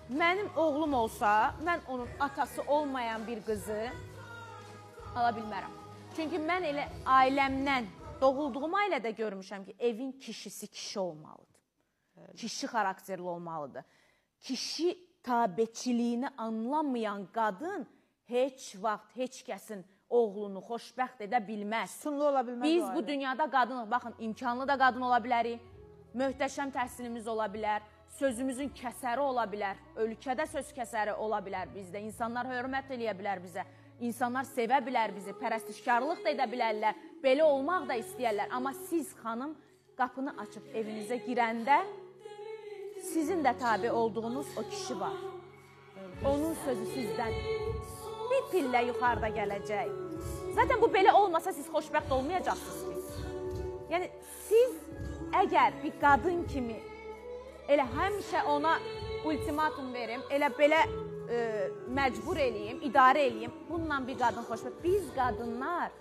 Mənim oğlum olsa, mən onun atası olmayan bir qızı ala bilmərəm. Çünki mən elə ailəmdən, doğulduğum ailədə görmüşəm ki, evin kişisi kişi olmalıdır. Kişi xarakterli olmalıdır. Kişi tabeçiliyini anlamayan qadın heç vaxt heç kəsin oğlunu xoşbəxt edə bilməz. Sütunlu ola bilməz. Biz bu dünyada qadınıq. Baxın, imkanlı da qadın ola bilərik. Möhtəşəm təhsilimiz ola bilər. Sözümüzün kəsəri ola bilər. Ölkədə söz kəsəri ola bilər bizdə. İnsanlar hörmət eləyə bilər bizə. İnsanlar sevə bilər bizi, pərəstişkarlıq da edə bilərlər. Belə olmaq da istəyərlər. Amma siz xanım qapını açıb evinizə girəndə sizin də tabe olduğunuz o kişi var. Onun sözü sizdən bir pillə yuxarıda gələcək. Zaten bu belə olmasa siz xoşbəxt olmayacaqsınız ki. Yəni siz əgər bir qadın kimi elə həmişə ona ultimatum verim, elə belə məcbur eləyim, idarə eləyim, bununla bir qadın xoşbəxt. Biz qadınlar,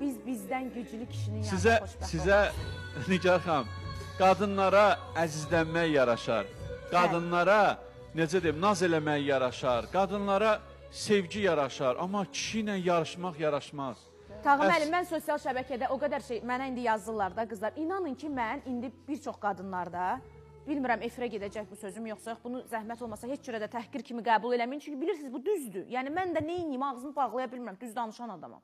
biz bizdən güclü kişinin yanında Sizə xoşbəxt sizə Nigar xanım, qadınlara əzizlənmək yaraşar. Qadınlara necə deyim, naz eləmək yaraşar. Qadınlara sevgi yaraşar, amma kişi ilə yarışmaq yaraşmaz. Tağı müəllim, mən sosial şəbəkədə o qədər şey mənə indi yazırlar da qızlar. İnanın ki, mən indi bir çox qadınlarda, bilmirəm efirə gedəcək bu sözüm yoxsa yox, bunu zəhmət olmasa heç cürə də təhqir kimi qəbul eləməyin. Çünki bilirsiniz bu düzdür. Yəni mən də nə edeyim, ağzımı bağlaya bilmirəm, düz danışan adamam.